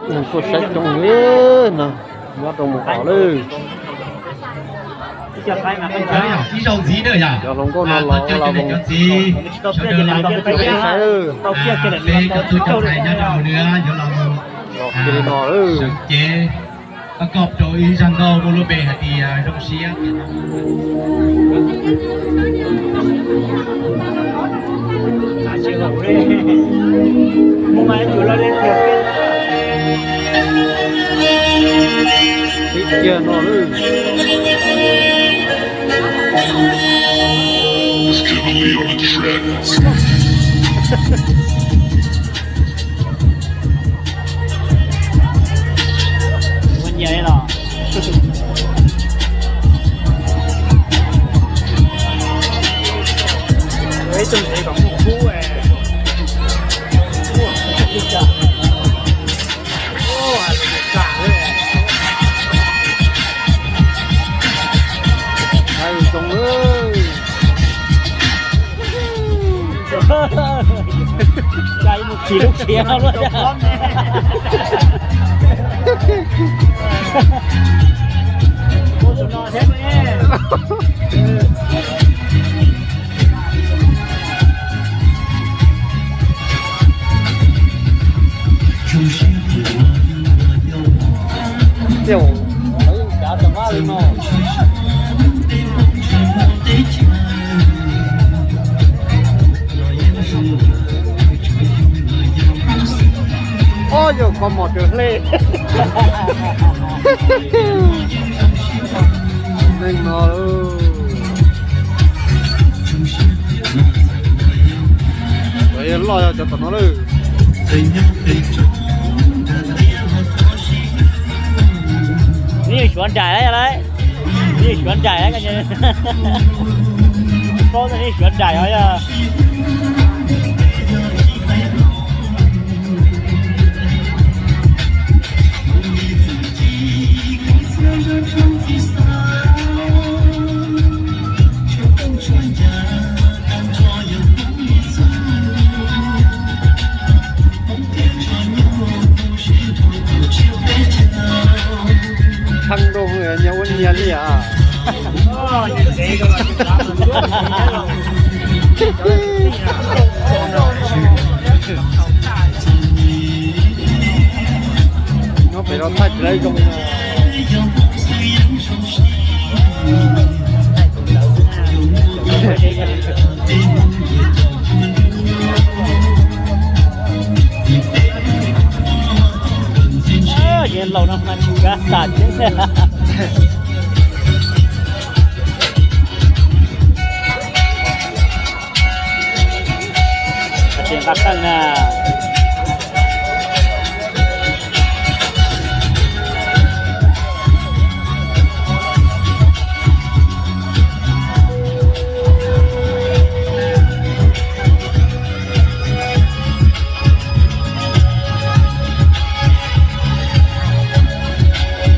Tuaj saib coob li no, nyob rau mus hauv lawm. Ib zaug ntxiv na yom, cov hluas nkauj no los los voos sawv daws los saib lawm. Peb cov tub cov ntxhais nyob rau hauv no yuav los mus sawv cev, koj rau ib zaj nkauj muaj lub npe hais tias Zoo Siab. Ib kiag no lawm. Ua nyias li los. Ib tug ntxiv kom muaj kub. Zoo. Mus chim lub khiav luaj. Cav tau mab li no. Ob, yog kho mos raws hle. Neeg no loj yog cov tom no lawm. Neb yeej suav nraim lawm, neb yeej suav nraim, paub nej yeej suav nraim os yog. Tshee rau nyias ua nyias li as. Nyob pem no thaij tsis tau zoo. Yog laus no mas tsis kav tas thiab. Tsis nqa qeej na.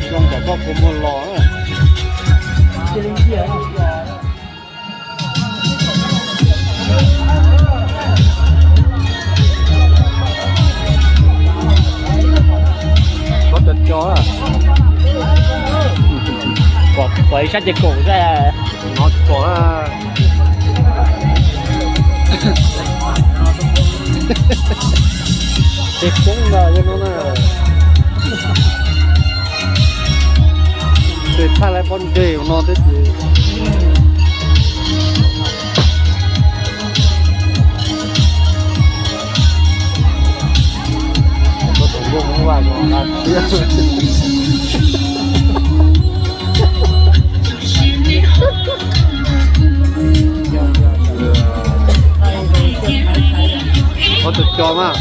Zoo kom koj puas muag los. Koj cov cov, pom ib sab ces kaum xwb. No tsis pom na. Ces poob ntag yog no na. Ces thaij lawv pob ntseg no thiab ces. Koj tus nkauj Hmoob Vaj no nqa thiab. Ob tug cov mas.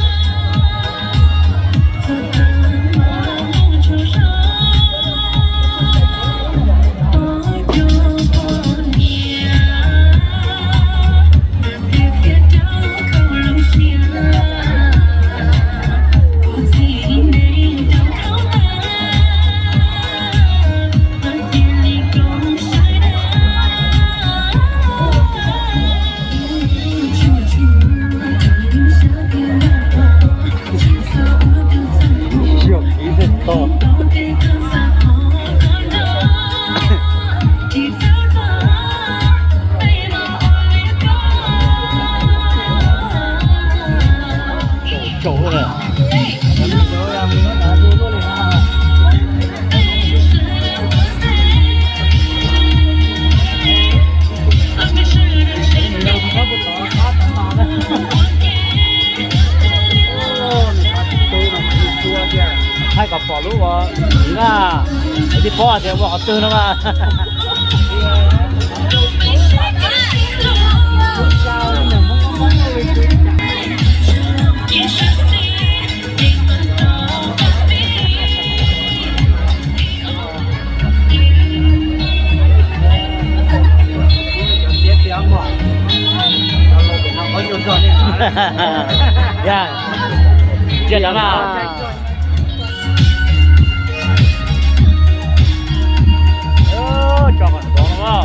Thaij kom pom lub uas na, tsis paub tias ua qhov twg no mas. Yog, ntsia lawm na. Tso kom ntxov no.